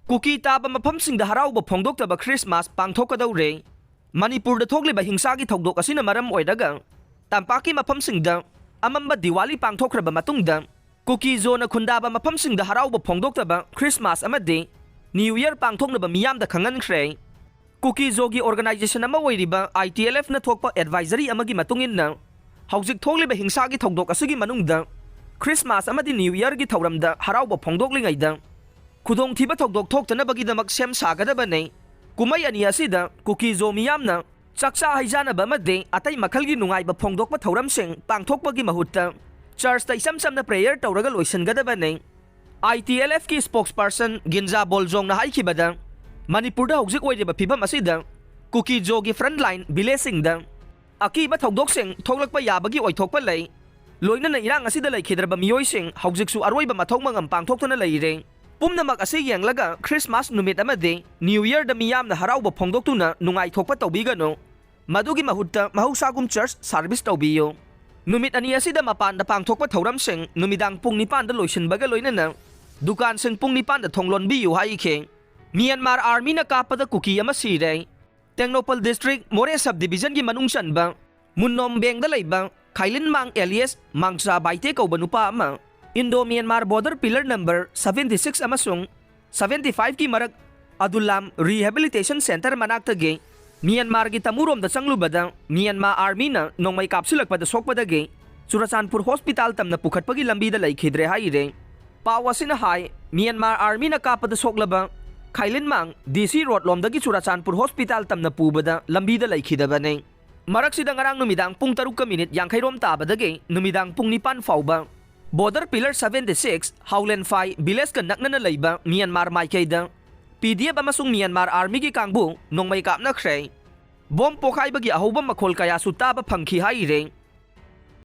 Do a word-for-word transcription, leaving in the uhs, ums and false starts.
ꯀꯨꯀꯤ ꯇꯥꯕ ꯃꯐꯝꯁꯤꯡꯗ ꯍꯔꯥꯎꯕ ꯐꯣꯡꯗꯣꯛꯇꯕ ꯈ꯭ꯔꯤꯁꯃꯥꯁ ꯄꯥꯡꯊꯣꯛꯀꯗꯧꯔꯦ꯫ ꯃꯅꯤꯄꯨꯔꯗ ꯊꯣꯛꯂꯤꯕ ꯍꯤꯡꯁꯥꯒꯤ ꯊꯧꯗꯣꯛ ꯑꯁꯤꯅ ꯃꯔꯝ ꯑꯣꯏꯔꯒ ꯇꯝꯄꯥꯛꯀꯤ ꯃꯐꯝꯁꯤꯡꯗ ꯑꯃꯝꯕ ꯗꯤꯋꯥꯂꯤ ꯄꯥꯡꯊꯣꯛꯈ꯭ꯔꯕ ꯃꯇꯨꯡꯗ ꯀꯨꯀꯤ ꯖꯣꯅ ꯈꯨꯟꯗꯥꯕ ꯃꯐꯝꯁꯤꯡꯗ ꯍꯔꯥꯎꯕ ꯐꯣꯡꯗꯣꯛꯇꯕ ꯈ꯭ꯔꯤꯁꯃꯥꯁ ꯑꯃꯗꯤ ꯅ꯭ꯌꯨ ꯏꯌꯔ ꯄꯥꯡꯊꯣꯛꯅꯕ ꯃꯤꯌꯥꯝꯗ ꯈꯪꯍꯟꯈ꯭ꯔꯦ꯫ ꯀꯨꯀꯤ ꯖꯣꯒꯤ ꯑꯣꯔꯒꯅꯥꯏꯖꯦꯁꯟ ꯑꯃ ꯑꯣꯏꯔꯤꯕ ꯑꯥꯏ ꯇꯤ ꯑꯦꯜ ꯑꯦꯐꯅ ꯊꯣꯛꯄ ꯑꯦꯗꯚꯥꯏꯖꯔꯤ ꯑꯃꯒꯤ ꯃꯇꯨꯡ ꯏꯟꯅ, ꯍꯧꯖꯤꯛ ꯊꯣꯛꯂꯤꯕ ꯍꯤꯡꯁꯥꯒꯤ ꯊꯧꯗꯣꯛ ꯑꯁꯤꯒꯤ ꯃꯅꯨꯡꯗ ꯈ꯭ꯔꯤꯁꯃꯥꯁ ꯑꯃꯗꯤ ꯅ꯭ꯌꯨ ꯏꯌꯔꯒꯤ ꯊꯧꯔꯝꯗ ꯍꯔꯥꯎꯕ ꯐꯣꯡꯗꯣꯛꯂꯤꯉꯩꯗ ꯈꯨꯗꯣꯡꯊꯤꯕ ꯊꯧꯗꯣꯛ ꯊꯣꯛꯇꯅꯕꯒꯤꯗꯃꯛ ꯁꯦꯝ ꯁꯥꯒꯗꯕꯅꯤ꯫ ꯀꯨꯝꯍꯩ ꯑꯅꯤ ꯑꯁꯤꯗ ꯀꯨꯀꯤ ꯖꯣ ꯃꯤꯌꯥꯝꯅ ꯆꯥꯛꯆꯥ ꯍꯩꯖꯥꯅꯕ ꯑꯃꯗꯤ ꯑꯇꯩ ꯃꯈꯜꯒꯤ ꯅꯨꯡꯉꯥꯏꯕ ꯐꯣꯡꯗꯣꯛꯄ ꯊꯧꯔꯝꯁꯤꯡ ꯄꯥꯡꯊꯣꯛꯄꯒꯤ ꯃꯍꯨꯠꯇ ꯆꯔꯆꯇ ꯏꯆꯝ ꯆꯝꯅ ꯄ꯭ꯔꯦꯌꯔ ꯇꯧꯔꯒ ꯂꯣꯏꯁꯤꯟꯒꯗꯕꯅꯤ꯫ ꯑꯥꯏ ꯇꯤ ꯑꯦꯜ ꯑꯦꯐꯀꯤ ꯁ꯭ꯄꯣꯛꯁꯄꯔꯁꯟ ꯒꯤꯟꯖꯥ ꯕꯣꯜꯖꯣꯡꯅ ꯍꯥꯏꯈꯤꯕꯗ, ꯃꯅꯤꯄꯨꯔꯗ ꯍꯧꯖꯤꯛ ꯑꯣꯏꯔꯤꯕ ꯐꯤꯕꯝ ꯑꯁꯤꯗ ꯀꯨꯀꯤ ꯖꯣꯒꯤ ꯐ꯭ꯔꯟꯠꯂꯥꯏꯟ ꯚꯤꯂꯦꯖꯁꯤꯡꯗ ꯑꯀꯤꯕ ꯊꯧꯗꯣꯛꯁꯤꯡ ꯊꯣꯛꯂꯛꯄ ꯌꯥꯕꯒꯤ ꯑꯣꯏꯊꯣꯛꯄ ꯂꯩ꯫ ꯂꯣꯏꯅꯅ ꯏꯔꯥꯡ ꯑꯁꯤꯗ ꯂꯩꯈꯤꯗ꯭ꯔꯕ ꯃꯤꯑꯣꯏꯁꯤꯡ ꯍꯧꯖꯤꯛꯁꯨ ꯑꯔꯣꯏꯕ ꯃꯊꯧ ꯃꯉꯝ ꯄꯥꯡꯊꯣꯛꯇꯨꯅ ꯂꯩꯔꯦ꯫ ꯄꯨꯝꯅꯃꯛ ꯑꯁꯤ ꯌꯦꯡꯂꯒ ꯈ꯭ꯔꯤꯁꯃꯥꯁ ꯅꯨꯃꯤꯠ ꯑꯃꯗꯤ ꯅ꯭ꯌꯨ ꯏꯌꯔꯗ ꯃꯤꯌꯥꯝꯅ ꯍꯔꯥꯎꯕ ꯐꯣꯡꯗꯣꯛꯇꯨꯅ ꯅꯨꯡꯉꯥꯏꯊꯣꯛꯄ ꯇꯧꯕꯤꯒꯅꯨ꯫ ꯃꯗꯨꯒꯤ ꯃꯍꯨꯠꯇ ꯃꯍꯧꯁꯥꯒꯨꯝ ꯆꯔꯆ ꯁꯥꯔꯚꯤꯁ ꯇꯧꯕꯤꯌꯨ꯫ ꯅꯨꯃꯤꯠ ꯑꯅꯤ ꯑꯁꯤꯗ ꯃꯄꯥꯟꯗ ꯄꯥꯡꯊꯣꯛꯄ ꯊꯧꯔꯝꯁꯤꯡ ꯅꯨꯃꯤꯗꯥꯡ ꯄꯨꯡ ꯅꯤꯄꯥꯟꯗ ꯂꯣꯏꯁꯤꯟꯕꯒ ꯂꯣꯏꯅꯅ ꯗꯨꯀꯥꯟꯁꯤꯡ ꯄꯨꯡ ꯅꯤꯄꯥꯟꯗ ꯊꯣꯡ ꯂꯣꯟꯕꯤꯌꯨ ꯍꯥꯏꯈꯤ꯫ ꯃ꯭ꯌꯥꯟꯃꯥꯔ ꯑꯥꯔꯃꯤꯅ ꯀꯥꯞꯄꯗ ꯀꯨꯀꯤ ꯑꯃ ꯁꯤꯔꯦ꯫ ꯇꯦꯡꯅꯧꯄꯜ ꯗꯤꯁꯇ꯭ꯔꯤꯛ ꯃꯣꯔꯦ ꯁꯕ ꯗꯤꯕꯤꯖꯟꯒꯤ ꯃꯅꯨꯡ ꯆꯟꯕ ꯃꯨꯟꯅꯣꯝꯕꯦꯡꯗ ꯂꯩꯕ ꯈꯥꯏꯂꯤꯟ ꯃꯥꯡ ꯑꯦꯂꯤꯌꯁ ꯃꯥꯡꯆꯥ ꯕꯥꯏꯇꯦ ꯀꯧꯕ ꯅꯨꯄꯥ ꯑꯃ Indo Myanmar border pillar number seventy six ꯑꯃꯁꯨꯡ ꯁꯕꯦꯟꯇꯤ ꯐꯥꯏꯚꯀꯤ ꯃꯔꯛ ꯑꯗꯨꯂꯥꯝ ꯔꯤꯍꯦꯕꯤꯂꯤꯇꯦꯁꯟ ꯁꯦꯟꯇꯔ ꯃꯅꯥꯛꯇꯒꯤ ꯃ꯭ꯌꯥꯟꯃꯥꯔꯒꯤ ꯇꯃꯨꯔꯣꯝꯗ ꯆꯪꯂꯨꯕꯗ ꯃ꯭ꯌꯥꯟꯃꯥꯔ ꯑꯥꯔꯃꯤꯅ ꯅꯣꯡꯃꯩ ꯀꯥꯞꯁꯤꯜꯂꯛꯄꯗ ꯁꯣꯛꯄꯗꯒꯤ ꯆꯨꯔꯆꯥꯟꯄꯨꯔ ꯍꯣꯁꯄꯤꯇꯥꯜ ꯇꯝꯅ ꯄꯨꯈꯠꯄꯒꯤ ꯂꯝꯕꯤꯗ ꯂꯩꯈꯤꯗ꯭ꯔꯦ ꯍꯥꯏꯔꯦ꯫ ꯄꯥꯎ ꯑꯁꯤꯅ ꯍꯥꯏ, ꯃ꯭ꯌꯥꯟꯃꯥꯔ ꯑꯥꯔꯃꯤꯅ ꯀꯥꯞꯄꯗ ꯁꯣꯛꯂꯕ ꯈꯥꯏꯂꯤꯟꯃꯥꯡ ꯗꯤ ꯁꯤ ꯔꯣꯗ ꯂꯣꯝꯗꯒꯤ ꯆꯨꯔꯆꯥꯟꯄꯨꯔ ꯍꯣꯁꯄꯤꯇꯥꯜ ꯇꯝꯅ ꯄꯨꯕꯗ ꯂꯝꯕꯤꯗ ꯂꯩꯈꯤꯗꯕꯅꯤ꯫ ꯃꯔꯛꯁꯤꯗ ꯉꯔꯥꯡ ꯅꯨꯃꯤꯗꯥꯡ ꯄꯨꯡ ꯇꯔꯨꯛꯀ ꯃꯤꯅꯤꯠ ꯌꯥꯡꯈꯩꯔꯣꯝ ꯇꯥꯕꯗꯒꯤ ꯅꯨꯃꯤꯗꯥꯡ ꯄꯨꯡ ꯅꯤꯄꯥꯟ ꯐꯥꯎꯕ ꯕꯣꯔꯗꯔ ꯄꯤꯂꯔ ꯁꯕꯦꯟꯇꯤ ꯁꯤꯛꯁ ꯍꯥꯎꯂꯦꯟꯐꯥꯏ ꯚꯤꯂꯦꯖꯀ ꯅꯛꯅꯅ ꯂꯩꯕ ꯃ꯭ꯌꯥꯟꯃꯥꯔ ꯃꯥꯏꯀꯩꯗ ꯄꯤ ꯗꯤ ꯑꯦꯐ ꯑꯃꯁꯨꯡ ꯃ꯭ꯌꯥꯟꯃꯥꯔ ꯑꯥꯔꯃꯤꯒꯤ ꯀꯥꯡꯕꯨ ꯅꯣꯡꯃꯩ ꯀꯥꯞꯅꯈ꯭ꯔꯦ꯫ ꯕꯣꯝ ꯄꯣꯈꯥꯏꯕꯒꯤ ꯑꯍꯧꯕ ꯃꯈꯣꯜ ꯀꯌꯥꯁꯨ ꯇꯥꯕ ꯐꯪꯈꯤ ꯍꯥꯏꯔꯦ꯫